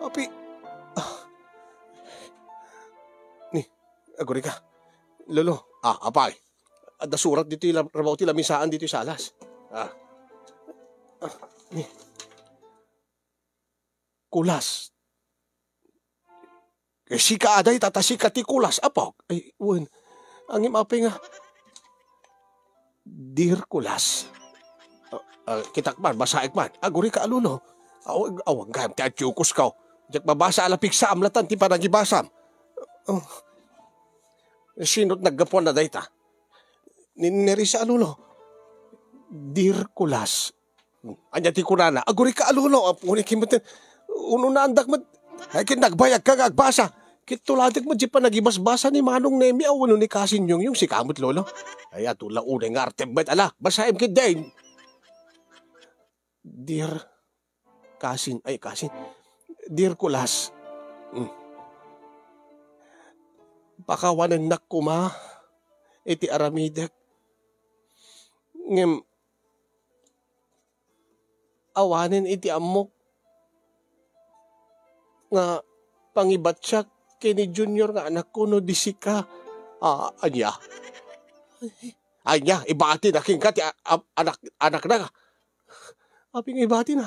Apay, ah. Ni, aguri ka. Lolo, ah, apay. Adda surat ditoy la-, rabaw ti lamisaan ditoy salas. Ah. Ah, ni. Kulas. Ket sika a dayta, ta sika ti kulas, apok. Ay, wen. Ngem apay nga, Dear Kulas. Ah, ah, kitak man, basaek man. Aguri ka, a lolo. Aw-, awan gayam ti atiyukos ka. Diak mabasa a lapigsaam latan ti panagibasam. Oh. Sino ti naggapuan na dayta? Ni, ni Nerissa, a lolo. Dear Kulas. Ania ti kunana? Aguri ka, a lolo. Apo ni kimutin. Uno na andak met. Ay, ket nagbayag ka nga agbasa. Ket tuladek met di panagibasbasa ni Manong Nemi a wenno ni Kasin Yongyong, sika met, lolo. Ay, ato la unay nga artem met, ala. Basaem ket din. Dear Kasin, ay, Kasin. Dear Kulas. Mm. Pakawanennak koma iti aramidek. Ngem awanen iti ammok nga pangibatiak ken ni Junior nga anakko no di sika. Ah, ania? Ania, ibatina kenka ti a-, a-, anak, anakna? Apay nga ibatina?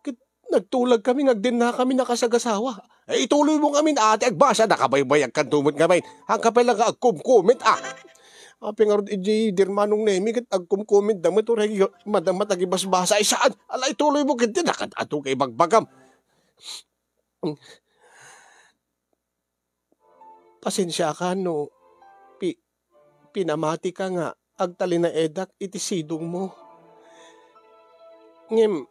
Ket nagtulag kami nga agdennakami nakasagasawa. Eh, ituloy mo ngamin, ati, agbasa, nakabaybayag kanto met ngamin. Angka pay la nga agkumkumit, ah. Apay ngarud idi Dear Manong Nemi, ket agkumkumit da met, uray, madama ti agibasbasa, ay saan? Ala, ituloy mo, ket di, nakat-, ato kay bagbagam. Pasensiakan no pi-, pinamatika nga agtalinaedak iti sidongmo. Ngem,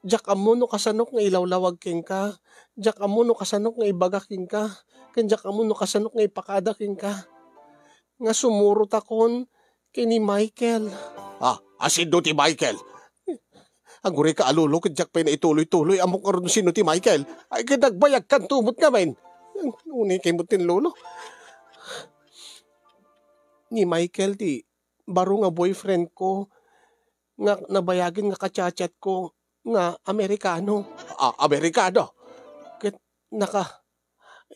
diak ammo no kasanok nga ilawlawag kenka, diak ammo no kasanok nga ibaga kenka, ken diak ammo no kasanok nga ipakada kenka. Nga sumurotakon ken ni Michael. Ah, asino ti Michael? Aguri ka a lolo, ket diak pay naituloy-tuloy, ammok ngarud no sino ti Michael. Ay, ket nagbayag kanto met ngamin. Unay kay met ti lolo. Ni Michael ti baro nga boyfriend ko, nga nabayagen nga ka-chat-chat ko nga Amerikano. Ah, Amerikano? Ket naka-,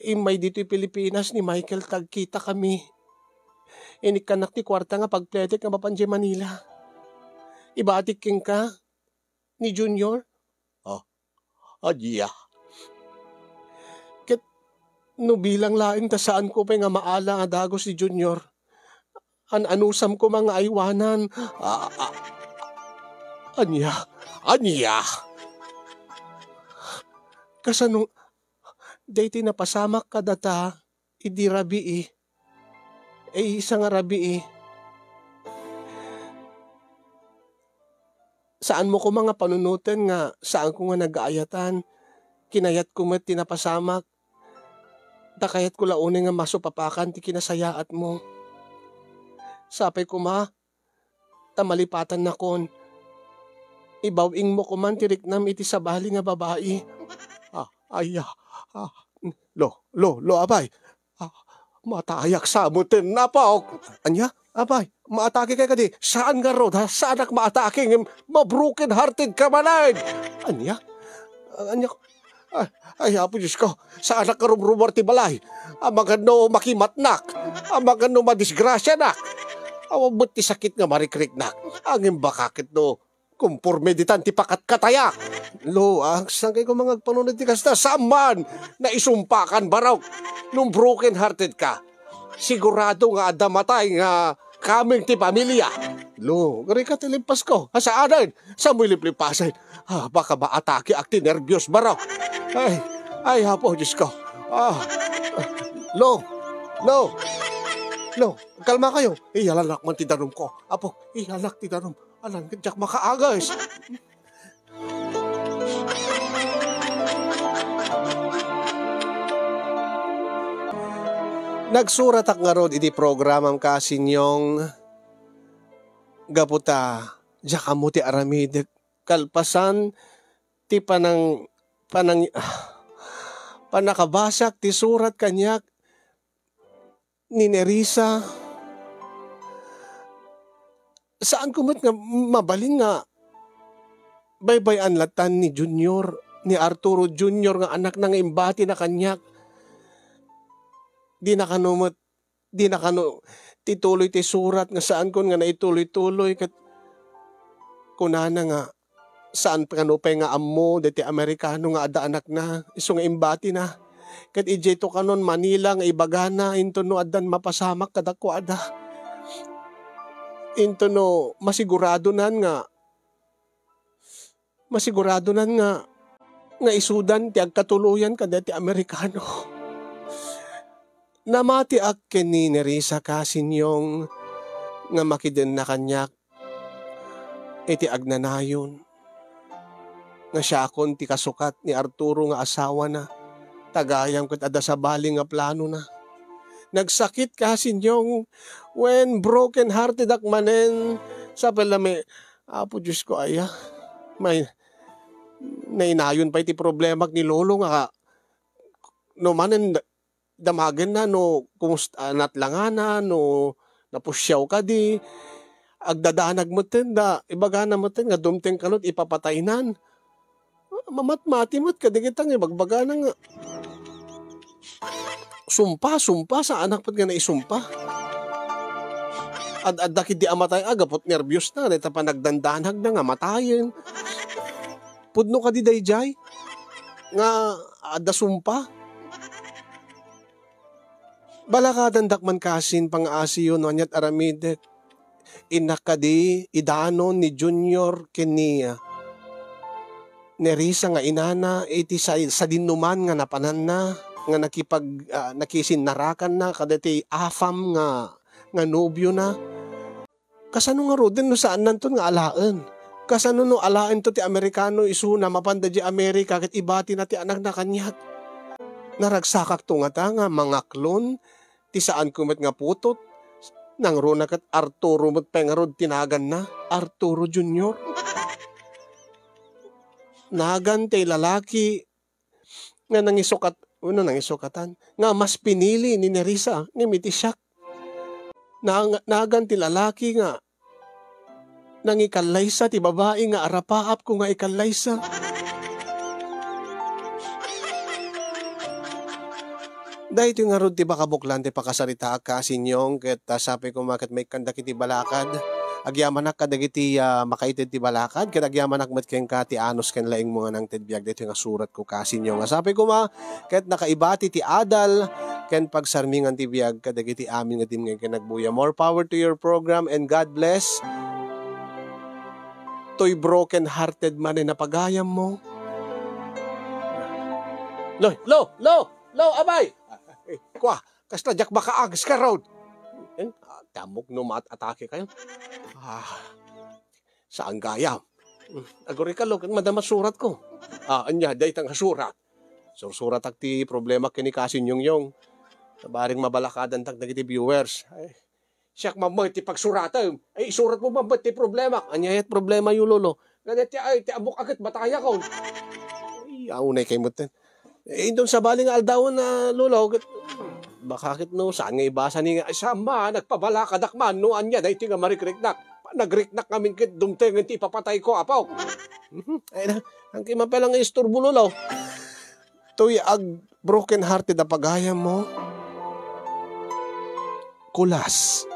immay ditoy Pilipinas ni Michael, ta agkitakami. Inikkannak ti kuarta nga pagpletek nga mapan diay Manila. Ibatik kenka ni Junior. Ah, ania? Ket no bilang laeng ta saanko pay nga maala nga dagus ni Junior, an-anusam koma nga aywanan. Ah, ah, ania? Ania? Kasano, daytoy napasamak kadata idi rabii, eh, isa nga rabii. Saanmo koma nga panunoten nga saanko nga nagaayatan. Kinayatko met ti napasamak. Ta kayatko la unay nga masupapakan ti kinasayaatmo. Sapay koma, ta malipatannakon. Ibaw-ingmo koman ti riknam iti sabali nga babai. Ah, aya. Ah, lo, lo, lo, apay. Ah, matayak sa meten, apok. Ania? Apay, maatake kay kadi? Saan ngarud, ha? Saanak maatake, ngem ma-broken hearted ka manen. Ania? Ania? Ay, ay, Apo Dios ko, saanak nga rumrumuar ti balay. Amangan no makimatnak. Amangan no madisgrasianak. Awan met ti sakit nga marikriknak. Ngem baka ket no Kumporme ditan ti pakatkatayak. Lo, ah, saan kay koma nga agpanunot ti kasta? Saan man? Naisumpakan, barok. Nung broken-hearted ka, sigurado nga adda matay nga kameng ti pamilya. Lo, gari ka ti limpasko. Asaanen? Sa mo iliplipasen? Ah, baka maatakeak ti nerbios, barok. Ay, ay, Apo, Diyos ko. Ah, lo, lo, lo, kalma kayo. Iyalanak man ti danum ko. Apo, iyalak ti danum. Anan ket diak makaagas. Nagsuratak ngarud iti programam, Kasinyong, gapu ta diak ammo ti aramidek kalpasan ti panang-, panang-, pannakabasak ti surat kaniak ni Nerissa. Saanko met nga mabalin nga baybay-an latan ni Junior, ni Arturo Junior nga anakna nga imbatina kaniak. Dina kano met, dina kano tituloy ti surat nga saankon nga naituloy-tuloy ket kunana nga, saan kano pay nga ammo daytoy Amerikano nga adda anakna, isu nga imbatina. Ket idiayto kanon Manila nga ibagana intono addan mapasamak kadakuada. Intono masiguradonan nga, masiguradonan nga, nga isudan ti agkatuloyan kadaytoy Amerikano. Namatiak ken ni Nerissa, Kasinyong, nga makidenna kaniak iti agnanayon nga siakon ti kasukat ni Arturo nga asawana, ta gayam ket adda sabali nga planona. Nagsakit, Kasinyong, wen broken-heartedak manen, sapay la met, Apo Diyos ko, aya, may, nainayon pay ti problemak ni Lolo nga no manen damagenna no kumusta, natlangana, no napusiaw kadi. Agdadanag metten da, ibagana metten nga dumteng kanot ipapataynan. Mamatmati met kadagita nga ibagbagana nga sumpa, sumpa, saanak met nga naisumpa. Ad-adda ketdi a matay, a, gapu ta nerbiosna, dayta panagdandanagna nga matayen. Pudno kadi daydiay nga adda sumpa. Balakadandak man kasin pangaasiyo no ania't aramidek. Innak kadi idanon ni Junior ken ni, ah, Nerissa nga inana iti sa-, sadinnuman nga napananna nga nakipag-, ah, nakisinnarakanna kadaytoy afam nga, nga nobiona. Kasano ngaruden no saannanton nga alaen? Kasano no alaento ti Amerikano isuna mapanda idiay Amerika ket ibatina ti anakna kaniak? Naragsakakto ngata nga mangaklon ti saanko met nga putot? Nangruna ket Arturo met pay ngarud ti naganna, Arturo Junior. Nagan ti lalaki nga nangisukat-, wenno nangisukatan, nga mas pinili ni Nerissa ngem iti siak. Na-, nagan ti lalaki nga nangikallaysa ti babai nga arapaapko nga ikallaysa. Daytoy ngarud ti pakabuklan ti pakasaritaak, Kasinyong, ket, ah, sapay koma ket maikkan dagiti balakad. Agyamanak kadagiti, ah, makaited ti balakad, ket agyamanak met kenka ti anus ken laingmo nga nangted biag daytoy nga suratko, Kasinyong. Nga sapay koma ket nakaibati ti adal ken pagsarmingan ti biag kadagiti amin nga dimngeg ken agbuya. More power to your program and God bless. Toy broken hearted manen a pagayammo. Lo, lo, lo, lo, abay! Eh, kua, kasla diak makaagas ka, Rod. Eh, ah, damok no maat-atake kayo. Ah, saan gayam? Aguri ka, lo, madama surat ko. Ah, anya, dayta nga surat. Sursuratak ti problema ken ni Kasinyong. Bareng mabalakadantak dagiti viewers. Ay, siak mammet ti pagsuratem. Ay, isurat mo mammet ti problema. Anya yat problema yo, Lolo? Nga ti, ay, ti abuk aket batayakon. Ay, aunay kay metten. Eh, inton sabali nga aldawen na, Lolo, ket, baka ket no, saan nga ibasa ni nga, ay, sama, nagpabalakadak man, no, anya, daytoy nga marikriknak. Nagriknak ngamin ket dumtengen ti ipapatay ko, apo. Mhm. Ay na, ang kay mapalang isturbo, Lolo. Toy ag broken hearted a pagayam mo. Kulas.